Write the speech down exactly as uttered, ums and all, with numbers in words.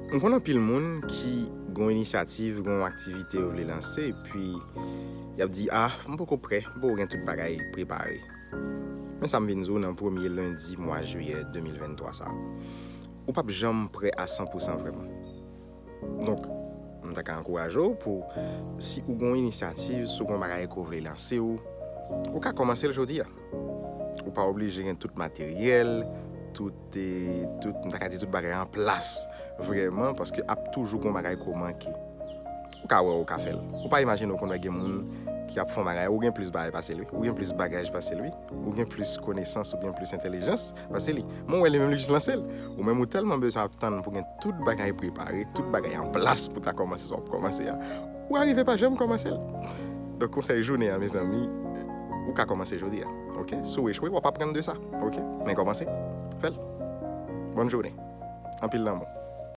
M konn anpil moun ki gen yon inisyativ, gen yon aktivite yo vle lanse, epi y ap di, "Ah, m poko prè, m poko gen tout bagay prepare." Men sa m vin di w nan premye lendi mwa jiyè de mil venntwa sa a. Ou p ap janm prè a san pou san vrèman. Donk, m ta ka ankouraje w pou, si ou gen yon inisyativ, si ou gen yon bagay ke w vle lanse w, ou ka kòmanse l jodi a. Ou pa oblije gen tout materyèl, tout, eh, tout, m ta ka di tout bagay an plas vrèman, paske ap toujou gen bagay ke w manke. Ou ka wè, ou ka fè l. Ou pa imajine w konn wè gen moun ki ap fè yon bagay, ou gen plis bagay pase l, wi. Ou gen plis bagaj pase l, wi. Ou gen plis konesans, ou gen plis entèlijans pase li. Men w wè li menm li jis lanse l. Ou menm ou tèlman bezwen ap tann pou gen tout bagay prepare, tout bagay an plas pou ta kòmanse sa w ap kòmanse a. Ou arive pa janm kòmanse l. Donk, konsèy jounen an, mezanmi, ou ka kòmanse jodi a, oke? Si w echwe, w ap aprann de sa, oke? Men kòmanse, fè l. Bòn jounen. Anpil lanmou.